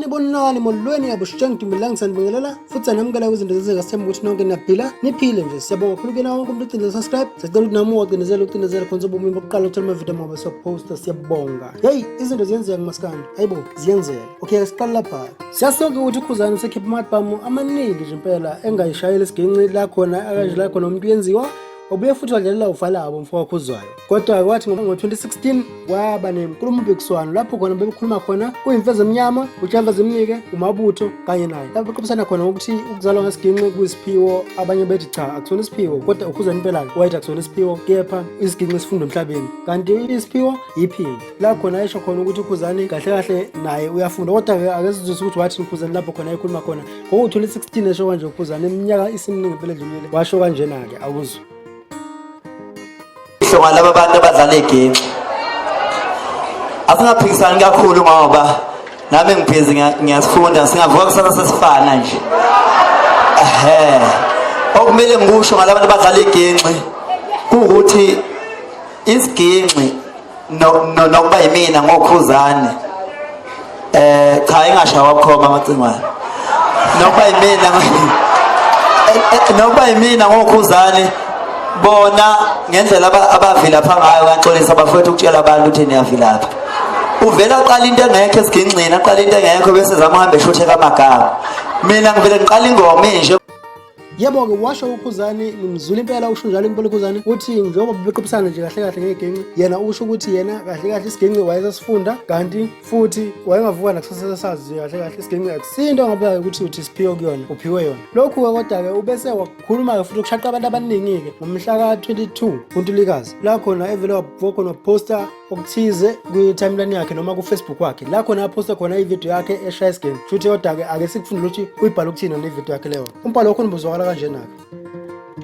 Sanibonani, molweni abusheng dumelang sanibingelela futhi sanamukela kwizinto zenzeka sithemba ukuthi nonke niyaphila niphile nje. Siyabonga kakhulu kuyena wonke umuntu ocindezela subscribe. Sicela ukuthi nami ungacindezela ucindezela khona sobomi bokuqala ukuthola amavidiyo ngoba siyaposta siyabonga. Hey, izinto ziyenzeka kumaskandi. Hayibo, ziyenzeka. Okay, siqale lapha. Siyasonke ukuthi uKhuzani usekhipha ama-album amaningi nje impela engayishayela isiginci la khona akanje la khona umuntu uyenziwa wabuye futhi wadlalela ufalabo umfo kaKhuzwayo. Kodwa kwathi ngo-2016 kwaba nenkulumo-mpikiswano lapho khona bebekhuluma khona kuyimfezi emnyama, uJamba Zimnike, uMabutho kanye naye. Lapho beqophisana khona ukuthi ukuzalwa ngesiginci kuyisiphiwo, abanye bethi cha akusona isiphiwo, kodwa uKhuzani impela-ke wayethi akusona isiphiwo kepha isiginci sifundwa emhlabeni, kanti isiphiwo yiphimbo. La khona esho khona ukuthi uKhuzani kahle kahle naye uyafunda, kodwa-ke ake sizwise ukuthi wathini uKhuzani lapho khona ekhuluma khona. Ngoku-2016 esho kanje uKhuzani, iminyaka isiminingi impela edlulile, washo kanjena-ke awuzwe. Isho ngalaba bantu abadlala iginxi. Asingaphikisani kakhulu ngoba nami ngibhizi ngiyasifunda singavuka kusasa sesifana nje. Ehhe. Okumele ngikusho ngalabantu abadlala iginxi kuwukuthi isiginxi nokuba yimina ngokhuzane eh cha ingashawa bukhoma amacingwane nokuba yimina nokuba yimina ngokhuzane bona ngendlela abavilapha ngayo kaxolisa abafowethu ukutshela abantu ukuthi niyavilapha uvela aqala into engekho esigingcini aqala into engekho bese zama uhambe eshutheka amagama mina ngivele ngiqala ingoma inje. Yebo-ke washo uKhuzani nimzwile impela usho njalo impela uKhuzani uthi njengoba bebeqophisana nje kahle kahle ngegenci yena usho ukuthi yena kahle kahle isigenci wayesasifunda kanti futhi wayengavuka nakusasa sazi kahle kahle isigenci akusinto angabe ukuthi uthi siphiwe kuyona uphiwe yona lokhu-ke kodwa-ke ubese wakhuluma-ke futhi kushaqa abantu abaningi-ke ngomhla ka-22 kuNtulikazi la khona evele wavuka khona waphosta okuthize kwi-timeline yakhe noma ku-Facebook wakhe la khona aphoste khona ividiyo yakhe eshaya isigame futhi kodwa-ke ake sikufundele ukuthi uyibhala ukuthini le vidiyo yakhe leyo. Umbhalo wakhona ubuzwakala kanjena-ke.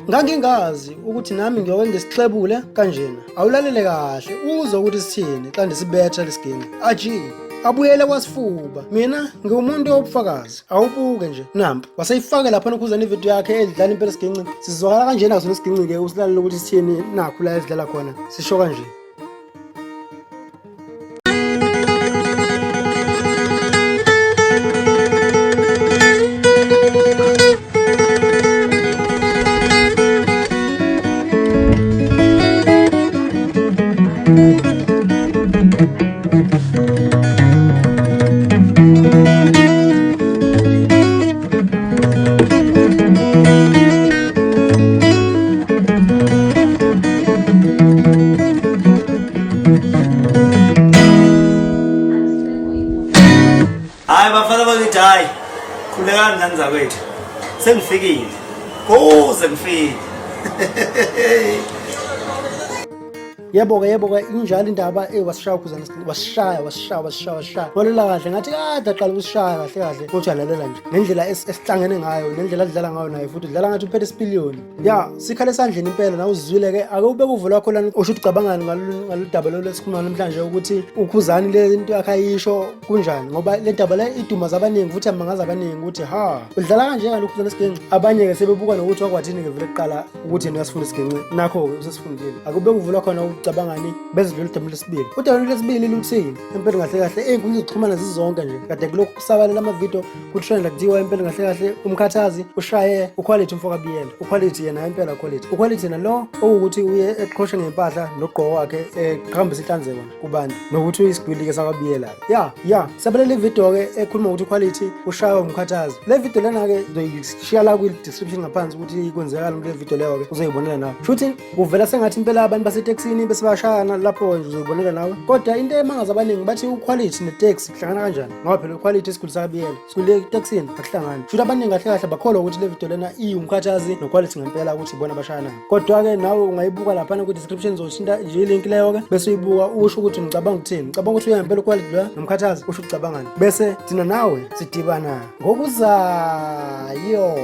Ngangingazi ukuthi nami ngiyoke ngisixebule kanjena. Awulalele kahle uzwe ukuthi sithini xa ndisibetha lesiginci. Aji abuyele kwasifuba. Mina ngiwumuntu wobufakazi. Awubuke nje nampa. Waseyifake lapha nokhuzana ividiyo yakhe edlala impela isiginci. Sizwakala kanjena sona isiginci-ke usilalele ukuthi sithini nakhu la esidlala khona. Sisho kanje. Hayi bafana bakithi hayi khulekani ngane zakwethu sengifikile kuze ngifike. Yebo-ke yebo-ke injalo indaba eyi wasishaya ukhuzana wasishaya wasishaya wasishaya wasishaya walela kahle ngathi kade aqala ukusishaya kahle kahle uthi alalela nje ngendlela esihlangene ngayo nendlela adlala ngayo naye futhi udlala ngathi uphethe isipiliyoni ya sikhala esandleni impela nawe uzizwile-ke ake ubeke uvo lwakho lana usho ukuthi ucabangani ngalolu daba lolu esikhuluma namhlanje ukuthi ukhuzani le nto yakhe ayisho kunjani ngoba le daba le idumaza abaningi futhi amangaza abaningi ukuthi ha udlala kanje ngalo ukhuzani esigenci abanye-ke sebebuka nokuthi wakwathini-ke vele kuqala ukuthi yena uyasifunda isigenci nakho-ke usesifundile akube kuvula khona ukucabangani bezidlula udaba lwesibili. Udaba lwesibili luthini empeleni kahle kahle ey'nkundla zokuxhumana zizonke nje kade kulokhu kusabalela amavidiyo kutrenda kuthiwa empeleni kahle kahle umkhathazi ushaye uquality umfo kaBiyela uquality yena impela quality uquality yena lo okuwukuthi uye eqhoshe ngempahla nogqoko wakhe eqhakambisa inhlanzeko nje kubantu nokuthi uyisigwili-ke sakwaBiyela ya ya sabalela ividiyo-ke ekhuluma ngokuthi uquality ushaywe umkhathazi le video lena-ke ngizoyishiya la kwi-description ngaphansi ukuthi kwenzekani kule video leyo-ke uzoyibonela nawe shuthi Kuvela sengathi impela abantu basetekisini bese bayashayana lapho nje uzoyibonela nawe. Kodwa into emangaza abaningi bathi uquality neteksi kuhlangana kanjani? Ngoba phela uquality isiguli sakabiyela. Siguli etekisini akuhlangani. Shuthi abaningi kahle kahle bakholwa ukuthi le video lena iwumkhathazi noquality ngempela ukuthi ibona abashayanayo. Kodwa-ke nawe ungayibuka laphana kwi-description uzothinta nje ilink leyo-ke bese uyibuka usho ukuthi ngicabanga ukuthini. Ngicabanga ukuthi uya ngempela uquality loya nomkhathazi usho ukucabangani. Bese thina nawe sidibana ngokuzayo.